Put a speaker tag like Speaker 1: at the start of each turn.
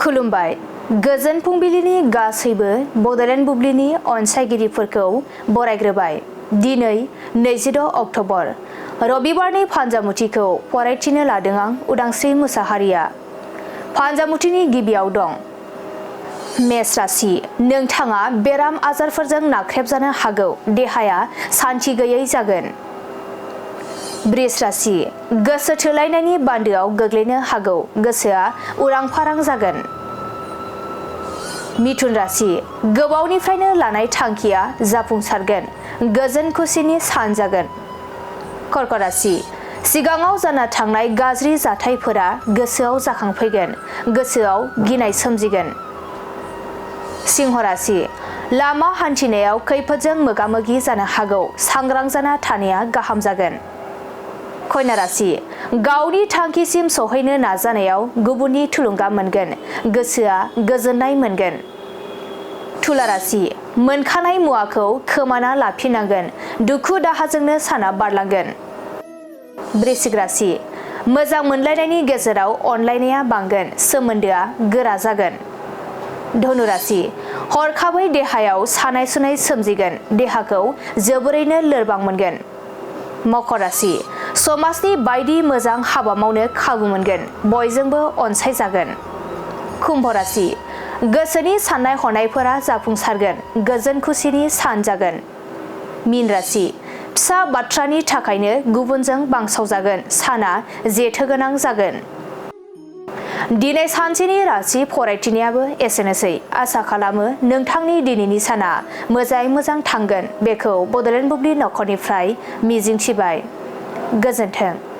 Speaker 1: खुलुमबाय गोजोन फुंबिलिनि गासैबो बड'लेण्ड बुब्लिनि अनसायगिरिफोरखौ बरायग्रोबाय। दिनै 22 अक्ट'बर रबिबारनि फान्जामुथिखौ फरायथिनो लादों आं उदांस्रि मुसाहारिया। फान्जामुथिनि गिबियाव दं मेष राशि। नोंथाङा बेराम आजारफोरजों नाख्रेबजानो हागौ, देहाया सान्थि गैयै जागोन। वृष राशि। गोसो थोलायनायनि बान्दोआव गोग्लैनो हागौ, गोसोआ उरां फारां जागोन। मिथुन राशि। गोबावनिफ्रायनो लानाय थांखिया जाफुंसारगोन, गोजोन खुसिनि सान जागोन। कर्क राशि। सिगाङाव जाना थांनाय गाज्रि जाथायफोरा गोसोआव जाखांफैगोन, गोसोआव गिनाय सोमजिगोन। सिंह राशि। लामा हान्थिनायाव खैफोदजों मोगा-मोगि जानो हागौ, सांग्रां जाना थानाया गाहाम जागोन। कन्या राशि। गावनि थांखिसिम सौहैनो नाजानायाव गुबुननि थुलुंगा मोनगोन, गोसोआ गोजोननाय मोनगोन। तुला राशि। मोनखानाय मुवाखौ खोमाना लाफिननांगोन, दुखु दाहाजोंनो साना बारलांगोन। वृश्चिक राशि। मोजां मोनलायनायनि गेजेराव अनलायनाया बांगोन, सोमोन्दोआ गोरा जागोन। धनु राशि। हरखाबै देहायाव सानाय सुनाय सोमजिगोन, देहाखौ जोबोरैनो लोरबां मोनगोन। मकर राशि। समाजनि बायदि मोजां हाबा मावनो खाबु मोनगोन, बयजोंबो अनसायजागोन। कुम्भ राशि। गोसोनि साननाय हनायफोरा जाफुंसारगोन, गोजोन खुसिनि सान जागोन। मीन राशि। फिसा बाथ्रानि थाखायनो गुबुनजों बांसावजागोन, साना जेथो गोनां जागोन। दिनै सानसेनि राशि फरायथिनायाबो एसेनोसै। आसा खालामो नोंथांनि दिनैनि साना मोजाङै मोजां थांगोन, बेखौ बड'लेण्ड बुब्लि नखरनिफ्राय मिजिंथिबाय। गोजोन्थों।